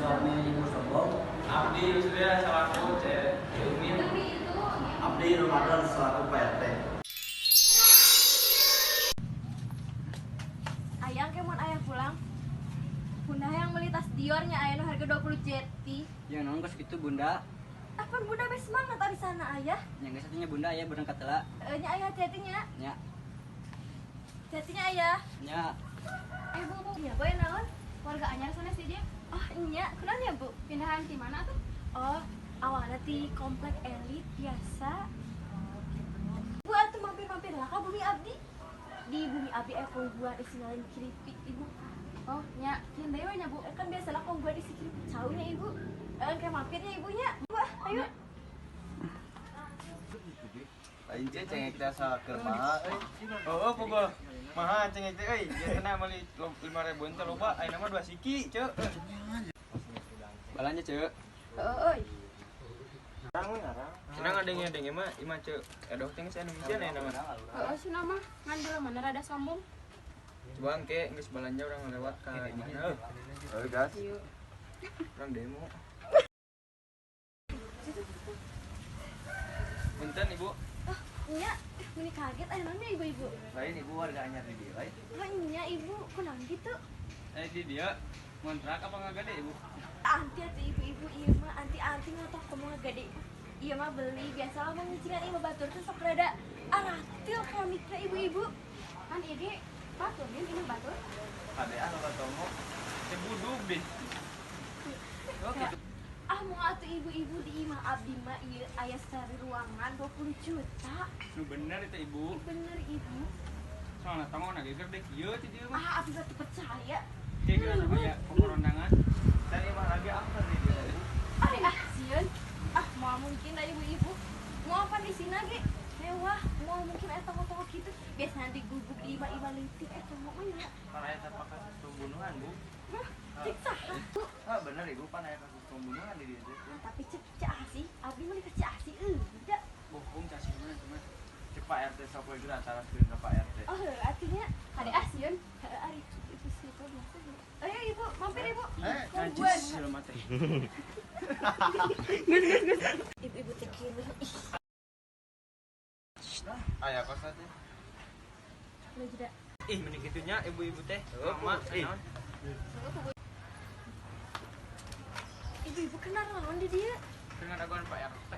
suami ibu sombong. Abdi Yusria selaku Ceumin. Abdi Ramadan selaku Pak RT. Ayang ke mun ayah pulang. Bunda yang beli tas Diornya ayah nu harga 20 jeti. Ya naon kos kitu, Bunda? Apa bunda be semangat di sana ayah? Nya geus atuh nya, Bunda, aya berangkat heula. Eh, nya ayah hati-hatinya. Nya. Hati-hatinya ayah. Nya. Eh, Bu, Bu. Iya, Bu, naon? Warga anyar sanes di dieu. Oh, iya, kunaon ya, Bu? Pindahan di mana tuh? Oh, awalnya di komplek elit biasa. Bu, atuh mampir-mampir lah ka bumi abdi. Di bumi abdi eh Khong Guan isi lain keripik, Ibu. Oh, nya, kieu deui we nya, Bu. Eh, kan biasalah Khong Guan isi keripik caunya, Ibu. Eh, kayak mampirnya ibunya. Bu, ah, ayo. Lain cek cengek teh asa keur maha euy. Oh, pokok maha cengek teh euy. Biasana meuli 5 ribuan teh loba, ayeuna mah dua siki, Ceu. Balanja, Ceu. Heeh, euy. Cenah ngadenge-denge mah imah Ceu. Edoh teh geus anu hijau ayeuna mah. Heeh, cenah mah ngan mana rada sombong. Coba engke geus balanja urang lewat ka imahna euy. Euy gas. Ieu. Urang demo. Punten, Ibu. Oh, nya, ini kaget aya naonnya ibu-ibu. Lain ibu warga anyar di dieu lain. Oh, nya ibu, kunaon gitu? Eh, di dia ngontrak apa ngagade, Ibu? Anti atuh ibu-ibu ieu mah anti-anti ngatok komo gede. Ieu mah beli biasa lah mau ngicingan ieu batur tuh sok rada aratil keramikna ibu-ibu. Kan ieu ge batur din, ini batur. Kade ah loba tomo. Teh budug deh. Oh, gitu. Ah, mau atuh ibu-ibu di imah abdi mah ieu aya sari ruangan 20 juta. Nu bener itu, Ibu. Bener, Ibu. Soalna tongona ge gede kieu ti dieu mah. Ah, abdi mah teu percaya. Kayak kira sama ya kokorondangan. Dan imah lagi apa di dieu, Ibu? Ah, ah, sieun. Ah, mau mungkin da ibu-ibu. Mau apa di sini ge? Mewah, mau mungkin eta toko gitu. Biasanya diguguk di imah-imah leutik eta mah nya. Pan aya tapak kasus pembunuhan, Bu. Hah, cek saha? Bu? Ah, bener Ibu, pan aya kasus pembunuhan di dieu teh. Ah, tapi cek Ceu Asih, abdi mah ka Ceu Asih euy, da. Bohong cah sih mana teman. Cek Pak RT sok we geura taraskeun ka Pak RT. Oh, heuh, artinya Kade ah sieun. heuh, ari ibu situ biasa. Ayo ibu, mampir ibu. Eh, Khong Guan. Najis jelema teh. Ibu-ibu teh kieu. Ih, Aya kos teh. udah jeda. Ih, mending kitunya ibu-ibu teh. Mama, ih. naon? Ibu-ibu kenal naon di dieu? Dengan dagoan Pak RT.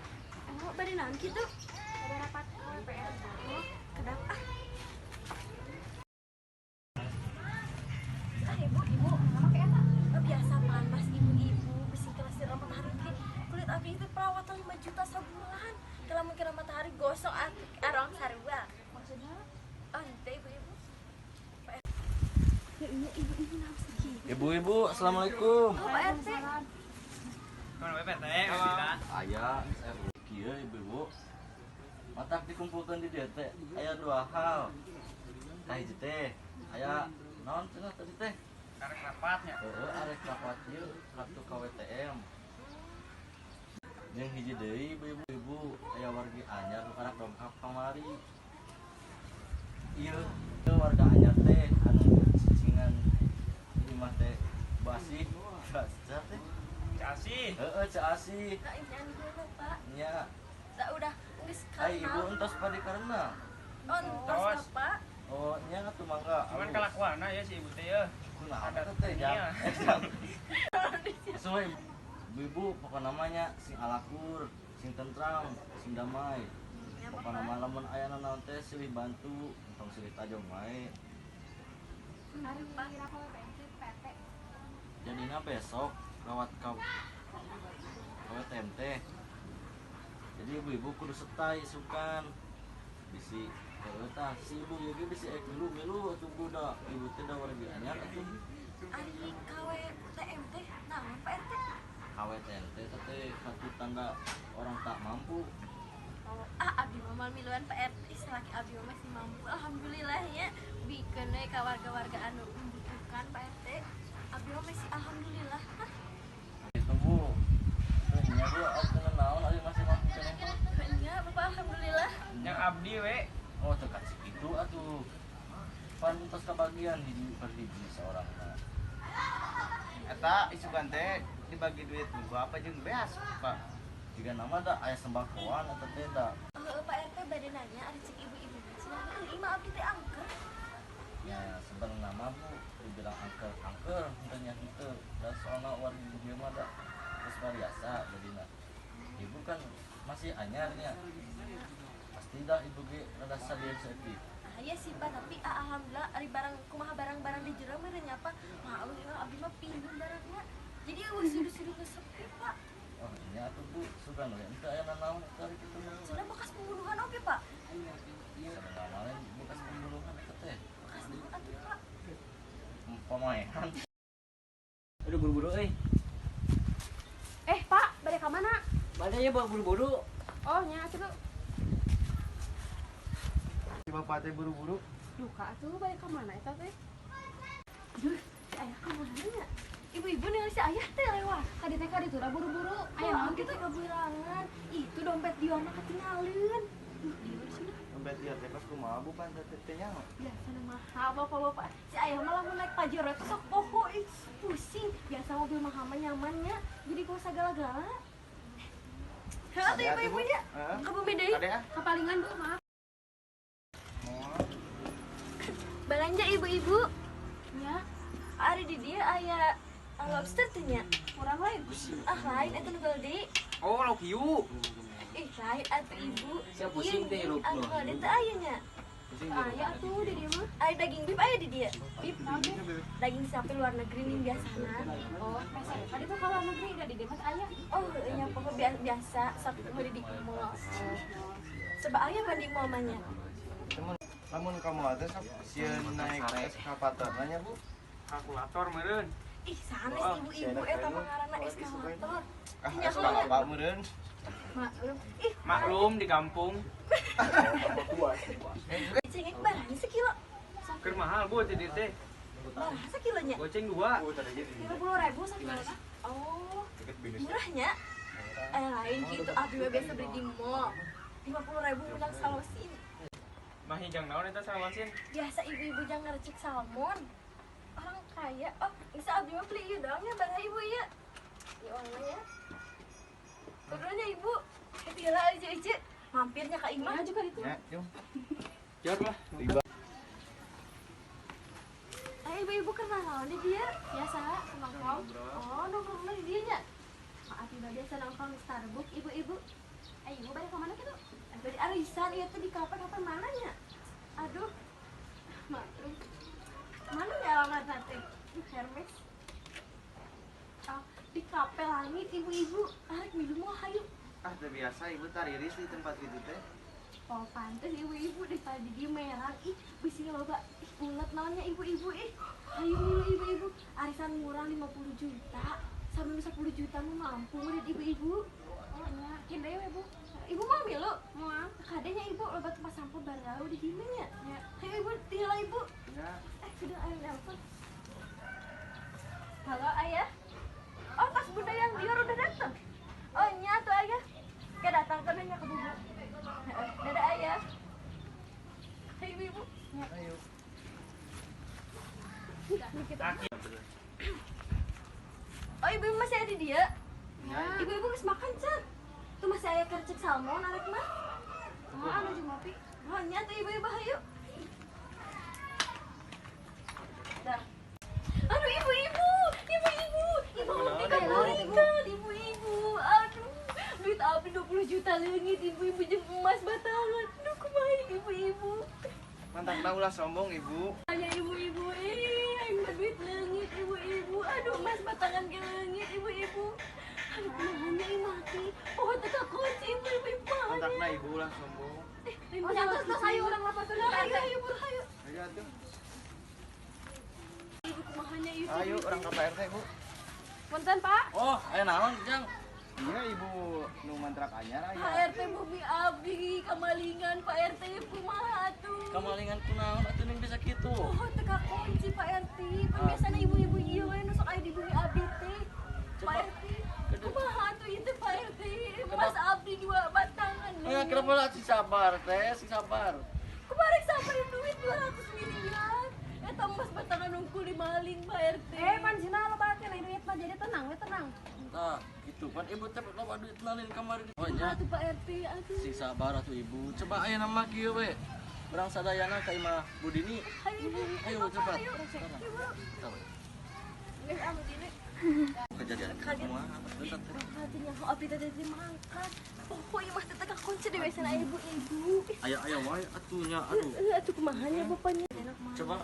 Oh, bade naon kitu? Ada rapat PR. Oh, kedap ah. Ah, ibu, Ibu, nama kayak apa? Oh, biasa panas ibu-ibu bisi kena sinar matahari teh. Kulit abdi itu perawatan 5 juta sebulan. Kalau mungkin matahari gosong arong sarua. Maksudnya? Oh, ente ibu-ibu. Pak RT. Ya iya ibu-ibu naon sih? Ibu-ibu, assalamualaikum. Oh, Pak RT. Kumaha we teh? Alhamdulillah. Aya, kieu ibu-ibu. Matak dikumpulkan di dieu teh aya dua hal. Kahiji teh, aya naon cenah tadi teh? Karek rapatnya. Heeh, arek rapat ieu kartu KWTM. Jeung hiji deui ibu-ibu, ibu aya wargi anyar nu karak dongkap kamari. Ieu ieu warga anyar teh anu cicingan imah teh basi teh. Ceu Asih. Heeh, Ceu Asih. Nah, ini anu dulu, Pak. Nya. Da udah geus Ai ibu kenal. entos pada karena. Oh, entos Tos. Pak. Oh, nya atuh mangga. Cuman kelakuanna ya si ibu teh ya. Kunaon Ada eta teh jang? iya. Eh, jang. Sesuai ibu pokok namanya sing alakur, sing tentram, sing damai. Ya, Pokokna Bapak. mah lamun aya naon teh silih bantu, entong silih tajong wae. Hari rapat PMC PT. Jadina besok lewat ka KWTM teh. Jadi ibu-ibu kudu setay isukan. Bisi heueuh tah si ibu ieu ge bisi ek milu milu atuh budak. Ibu teh da wargi anyar atuh. Ari KWTM teh naon Pak RT? KWTM teh teh kartu tanda orang tak mampu. Oh, ah abdi mah moal miluan Pak RT. Ih, salaki abdi mah masih mampu. Alhamdulillah ya. Bikeun we ka warga-warga anu membutuhkan Pak RT. Abdi mah masih alhamdulillah. Hah? Itu Bu. Tuh nya Bu, aku naon ari masih mampu keneh mah. Nya Bapak alhamdulillah. Yang abdi we. Oh, teu kacik itu atuh. Pan tos kabagian hiji per hiji seorang mah. Eta isukan teh dibagi duit dua apa jeung beas, Pak? Jika nama da aya sembakoan atau tidak. Heeh, Pak RT bade nanya ari cek ibu-ibu mah cenah heuh imah abdi teh angker. Ya sebenarnya nama Bu dibilang angker angker henteu nya henteu. Da soalna warga di dieu mah da geus biasa jadina. Ibu kan masih anyarnya. Pasti dah ibu ge rada sadieun saeutik. Ah iya sih Pak, tapi ah, alhamdulillah ari barang kumaha barang-barang di jero meureun nya Pak. Maklum ya abdi mah pindun barangna. Jadi eueuh sidu-sidu geus sepi Pak. Oh ini atuh Bu, sugan we henteu aya nanaon cari kitu mah. Cenah bekas pembunuhan oge Pak. Sebenarnya lain bekas pembunuhan eta teh. Bekas naon atuh Pak? Pamaehan. Aduh buru-buru euy. Eh, Pak, balik ka mana? Bade ya bawa buru-buru. Oh, nya atuh. Si bapak teh buru-buru. Duka atuh balik ka mana eta teh? Aduh, si ayah ka mana nya? Ibu-ibu ningali si ayah teh lewat. Kadi teh kaditu da buru-buru. Aya Aya naon naon kitu kitu? kaberangan. Itu dompet Diona ketinggalan. Duh, Dion cenah. Dompet dia teh pas kumaha Bu pan teh teh nyaho. Biasa mah bapak-bapak. Si ayah mah lamun naik Pajero itu sok poho ih, pusing. Biasa mobil mah mah nyamannya. Jadi kok sagala-gala. Heuh atuh Kade atuh, Bu. ibu-ibunya. Heeh. Ka bumi deui. Kade ah. Kapalingan, Bu, maaf. Moal. Balanja ibu-ibu. Nya, Ari di dieu aya lobster teh nya. kurang lain. Ah lain eta nu gede. Oh, lauk hiu. Ih, lain atuh ibu. Siap pusing teh, Ieu lu. anu gede teh aya nya. Aya atuh di dieu mah. Aya daging bib aya di dieu. Bib naon teh? Daging sapi luar negeri nih biasana. Oh, pesek. Tadi tuh kalau negeri da di dieu mah aya. Oh, nya pokoknya biasa sok meuli di mall. Coba aya mah di mall mah nya. Lamun lamun kamu teh sok sieun naik eskavator nanya Bu. Kalkulator meureun. Ih, sanes Oh, ibu-ibu eta mah ngaranna eskavator. Ah, Nya eskavator meureun. Maklum. Ih, Maklum di kampung. cengek barang sekilo. Keur mahal Bu di dieu teh. Barang sekilonya. Goceng dua. 30.000 sakilo mah. Oh, murahnya. Eh, lain gitu abi mah biasa beli di mall. 50.000 menang salosin. Mah hijang naon eta salosin? Biasa ibu-ibu jangan ngerecek salmon. Orang kaya. Oh, bisa abi mah beli ieu doang ya barang ibu ya. Ya Allah ya. Turunnya ibu. Tila aja aja. Mampirnya ka imah Nya juga itu. Ya, jom. Jor lah. Eh, ibu-ibu kenal naon di dia? Biasa nongkrong. Oh, nongkrongnya di dia nya. Maaf ibu biasa nongkrong di Starbucks ibu-ibu. Eh, ibu balik ka mana kitu? Eh, bari arisan ieu teh di kafe-kafe mana nya? Aduh. Maklum. Mana ya alamatna teh? Duh, Hermes. Oh, di kafe langit ibu-ibu. Arek minum mah hayu. Ah, teu biasa ibu tariris di tempat gitu teh. Oh, pantes ibu-ibu daripada di dieu merang. Ih, bisi loba. Ih, ulet naonnya ibu-ibu ih. Hayu milu ibu-ibu. Arisan murah 50 juta. Sampai 10 juta mah mampu murid ibu-ibu. Oh, nya. Kin deui we, Bu. Ibu mau milu? Moal. Kadenya ibu loba tempat sampah barau di dieu nya. Nya. Hayu ibu, tinggal ibu. Ya. Eh, sudah ayo nelpon. Halo ayah. Oh, tas bunda yang Dior udah datang. Oh, nya tuh ayah. Kayak datang kan nanya ke bubu. Heeh, dadah ayah. Hai ibu-ibu. Ayo. Kaki. Oh, ibu-ibu masih ada di dia. Ya. Ibu-ibu geus makan, Cat. Tuh masih aya kercek salmon arek mah. Oh, anu jeung ngopi. Oh, nya tuh ibu-ibu hayu. Dah. Aduh, ibu-ibu, ibu-ibu, ibu Kunaon, teh ibu? kaburikan, ibu-ibu. Aduh, duit abdi 20 juta leungit ibu-ibu jeung emas batangan. Aduh, kumaha ibu-ibu. Mantapna ulah sombong ibu. Aya ibu-ibu, eh, aing mah duit leungit ibu-ibu. Aduh, emas batangan ge leungit ibu-ibu. Aduh, kumaha nya imah teh? Oh, teu kakunci ibu-ibu kumaha Mantapna nya? ibu ulah sombong. Eh, Oh, nya terus terus ayo urang lapor ke Ayo, ayo, buru, ayo. Ayo atuh. Ibu kumaha nya ieu? Ayo urang ka Pak RT, Bu. Punten, Pak. Oh, aya naon, Jang? Iya ibu nu mantrak anyar aya. Pak RT bumi abdi kamalingan Pak RT kumaha atuh? Kamalingan kunaon atuh ning bisa kitu. Oh, teu kakunci Pak RT. Pan biasana ibu-ibu ieu we nu sok aya di bumi abdi teh. Pak RT, kumaha atuh ieu teh Pak RT? Emas abdi dua batangan. Ya, kenapa lah si sabar teh, si sabar. Kemarin sampai duit 200 miliar. Eta emas batangan unggul dimaling Pak RT. Eh, pan zina lo keneh. ari duit mah jadi tenang we tenang. Entah, gitu kan ibu teh loba duit nalin kamari. Oh nya. Atuh Pak RT atuh. Sing sabar atuh ibu. Coba aya nama kieu we. Urang sadayana ka imah Bu Dini. Ayo, Ayo cepat. Ayo, Sekarang. ayo, buru. Sabar. Geus anu dini. Kejadian Kaget. kumaha? Bentar teh. Hatinya kok abdi teh teh mangkat. Pokoknya mah teh kunci di biasana ibu-ibu. Aya aya wae atuh nya aduh. Eh, atuh kumahanya bapaknya. Coba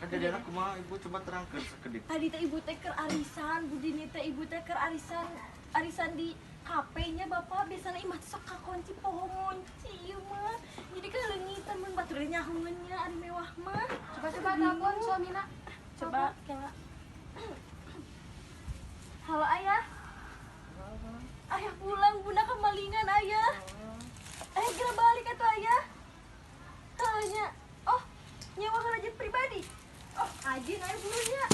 kejadian kumaha ibu coba terangkeun sakedik. Tadi teh ibu teh keur arisan, Bu Dini teh ibu teh keur arisan, arisan di KP-nya bapak biasanya imah teh sok kakunci poho ngunci ieu mah. Jadi kaleungitan mun batur nyahoeun nya ari mewah mah. Coba-coba telepon suamina. Coba kela. Halo ayah. Ayah pulang, bunda kemalingan ayah. Ayah kira balik atuh ayah. Tanya, oh nyewa jet pribadi. Oh ajin ayah bulunya.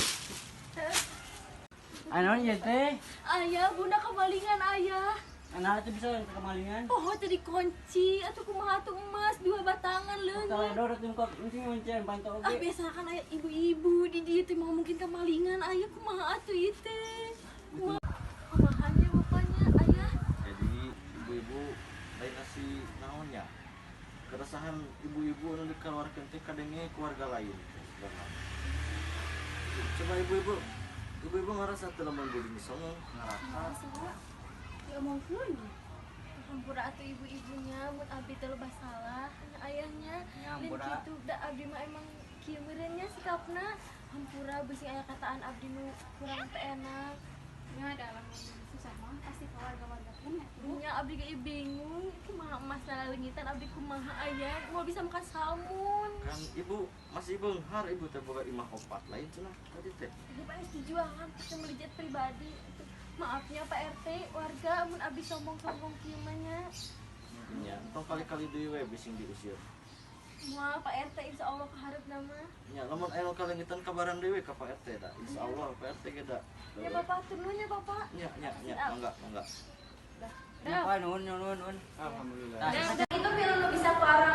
Anu ieu teh? Ayah, bunda kemalingan ayah. Anak itu bisa kemalingan. Oh tadi kunci atau kumaha tuh emas dua batangan leungit. Kalau ada tuh kok mesti nguncian bantu Ah oge. biasa kan ayah ibu-ibu di dia tuh mau mungkin kemalingan ayah kumaha atuh ieu teh. Kumaha kumahanya bapaknya ayah. Jadi ibu-ibu lain nasi naon nya. Keresahan ibu-ibu anu dikeluarkeun teh kadenge keluarga lain teh sebenarnya. Coba ibu-ibu, ibu-ibu ngerasa teu lamun Bu Dini songong? Ngerasa. Diomongkeun. Hampura atuh ibu-ibunya mun abdi teh loba salah ayahnya. Ya, Lain hampura. kitu da abdi mah emang kieu meureun nya sikapna. Hampura bisi aya kataan abdi nu kurang teu enak. Nya dalam susah mah pasti ke warga-warga pun ya. Bu. Nya abdi ge bingung kumaha emas leungitan abdi kumaha ayah moal bisa makan salmon. Kan ibu masih beunghar ibu teh boga imah opat lain cenah tadi teh. Ibu kan geus dijualan pakai meuli jet pribadi. Atuh, maafnya Pak RT, warga mun abdi sombong-sombong kieu mah nya. Nya, tong kali-kali deui we bising diusir. Moal Pak RT insya Allah kaharepna mah. Nya, lamun aya nu kaleungitan kabaran deui we ka Pak RT da. Insyaallah Pak RT ge da. Ya Bapak turun ya Bapak. Nya, nya, nya, mangga, mangga. Nya, Pak, nuhun nuhun nuhun. Alhamdulillah. Tah, Itu film nu bisa ku arang.